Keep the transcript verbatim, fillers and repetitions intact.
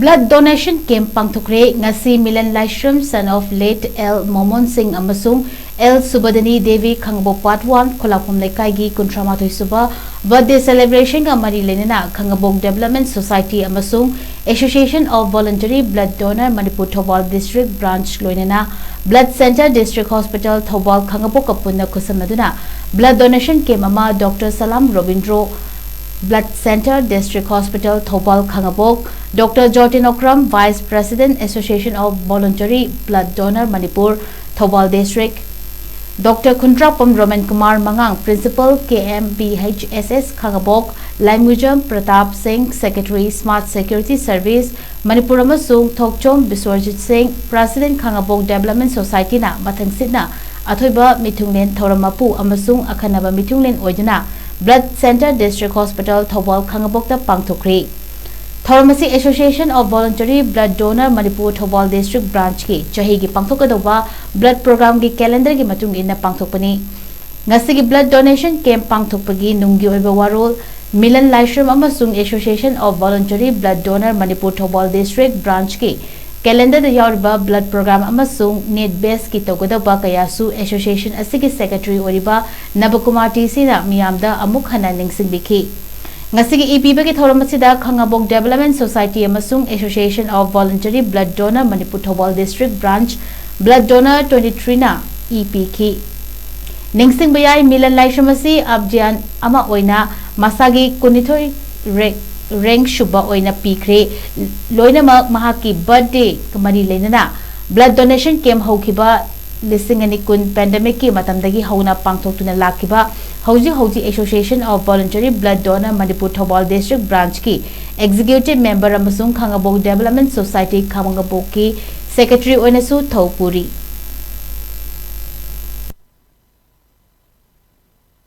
Blood donation camp ꯄꯥꯡꯊꯣꯛꯈ꯭ꯔꯦ꯫ ꯉꯁꯤ Milan Laishram, son of late L ꯃꯣꯃꯣꯟ ꯁꯤꯡ ꯑꯃꯁꯨꯡ L ꯁꯨꯕꯗꯅꯤ ꯗꯦꯕꯤ, ꯈꯥꯉꯕꯣꯛ Part one, ꯈꯨꯂꯥꯛꯄꯝ ꯂꯩꯀꯥꯏꯒꯤ ꯀꯨꯟꯊ꯭ꯔꯥ ꯃꯥꯊꯣꯏ ꯁꯨꯕ birthday celebrationꯒ ꯃꯔꯤ ꯂꯩꯅꯅ ꯈꯥꯉꯕꯣꯛ Development Society ꯑꯃꯁꯨꯡ Association of Voluntary Blood Donor Manipur Thoubal District Branch ꯂꯣꯏꯅꯅ Blood Center District Hospital Thoubal ꯈꯥꯉꯕꯣꯛꯀ ꯄꯨꯟꯅ ꯈꯨꯠꯁꯝꯅꯗꯨꯅ blood donation camp ꯑꯃ Doctor Salam Robindro Blood Center District Hospital Thoubal Khangabok, Doctor Jotin Okram, Vice President, Association of Voluntary Blood Donor Manipur Thoubal District, Doctor Khuntrapam Roman Kumar Mangang, Principal, K M B H S S ꯈꯥꯉꯕꯣꯛ, ꯂꯥꯏꯃꯨꯖꯝ ꯄ꯭ꯔꯇꯥꯞ ꯁꯤꯡ, Secretary, Smart Security Service Manipur ꯑꯃꯁꯨꯡ ꯊꯣꯛꯆꯣꯝ ꯕꯤꯁ꯭ꯋꯔꯖꯤꯠ ꯁꯤꯡ, President, ꯈꯥꯉꯕꯣꯛ Development Societyꯅ ꯃꯊꯪꯁꯤꯠꯅ ꯑꯊꯣꯏꯕ ꯃꯤꯊꯨꯡꯂꯦꯟ ꯊꯧꯔꯝ ꯃꯄꯨ ꯑꯃꯁꯨꯡ ꯑꯈꯟꯅꯕ ꯃꯤꯊꯨꯡꯂꯦꯟ ꯑꯣꯏꯗꯨꯅ Blood Center District Hospital Thoubal ꯈꯥꯉꯕꯣꯛꯇ ꯄꯥꯡꯊꯣꯛꯈ꯭ꯔꯤ꯫ ꯊꯧꯔꯝ ꯑꯁꯤ Association of Voluntary Blood Donor Manipur Thoubal District Branchꯀꯤ ꯆꯍꯤꯒꯤ ꯄꯥꯡꯊꯣꯛꯀꯗꯧꯕ blood programꯒꯤ calendarꯒꯤ ꯃꯇꯨꯡ ꯏꯟꯅ ꯄꯥꯡꯊꯣꯛꯄꯅꯤ꯫ ꯉꯁꯤꯒꯤ blood donation camp ꯄꯥꯡꯊꯣꯛꯄꯒꯤ ꯅꯨꯡꯒꯤ ꯑꯣꯏꯕ ꯋꯥꯔꯣꯜ, ꯃꯤꯂꯟ ꯂꯥꯏꯁ꯭ꯔꯝ ꯑꯃꯁꯨꯡ Association of Voluntary Blood Donor Manipur Thoubal District Branchꯀꯤ calendarꯗ ꯌꯥꯎꯔꯤꯕ blood program ꯑꯃꯁꯨꯡ need baseꯀꯤ ꯇꯧꯒꯗꯧꯕ ꯀꯌꯥꯁꯨ association ꯑꯁꯤꯒꯤ secretary ꯑꯣꯏꯔꯤꯕ ꯅꯕꯀꯨꯃꯥꯔ ꯇꯤ ꯁꯤꯅ ꯃꯤꯌꯥꯝꯗ ꯑꯃꯨꯛ ꯍꯟꯅ ꯅꯤꯡꯁꯤꯡꯕꯤꯈꯤ꯫ ꯉꯁꯤꯒꯤ ꯏ ꯄꯤꯕꯒꯤ ꯊꯧꯔꯝ ꯑꯁꯤꯗ ꯈꯥꯉꯕꯣꯛ Development Society ꯑꯃꯁꯨꯡ Association of Voluntary Blood Donor Manipur Thoubal District Branch Blood Donor twenty threeꯅ E ꯄꯤꯈꯤ꯫ ꯅꯤꯡꯁꯤꯡꯕ ꯌꯥꯏ, ꯃꯤꯂꯟ ꯂꯥꯏꯁ꯭ꯔꯝ ꯑꯁꯤ ꯑꯕꯗꯤꯌꯥꯟ ꯑꯃ ꯑꯣꯏꯅ ꯃꯁꯥꯒꯤ ꯀꯨꯟꯅꯤꯊꯣꯏ ꯔꯦ-, rank ꯁꯨꯕ ꯑꯣꯏꯅ ꯄꯤꯈ꯭ꯔꯦ꯫ ꯂꯣꯏꯅꯃꯛ ꯃꯍꯥꯛꯀꯤ birthdayꯒ ꯃꯔꯤ ꯂꯩꯅꯅ blood donation camp ꯍꯧꯈꯤꯕ ꯂꯤꯁꯤꯡ ꯑꯅꯤ ꯀꯨꯟ pandemicꯀꯤ ꯃꯇꯝꯗꯒꯤ ꯍꯧꯅ ꯄꯥꯡꯊꯣꯛꯇꯨꯅ ꯂꯥꯛꯈꯤꯕ ꯍꯧꯖꯤꯛ ꯍꯧꯖꯤꯛ Association of Voluntary Blood Donor Manipur Thoubal District Branchꯀꯤ executive member ꯑꯃꯁꯨꯡ ꯈꯥꯉꯕꯣꯛ Development Society ꯈꯥꯉꯕꯣꯛꯀꯤ secretary ꯑꯣꯏꯅꯁꯨ ꯊꯧ ꯄꯨꯔꯤ꯫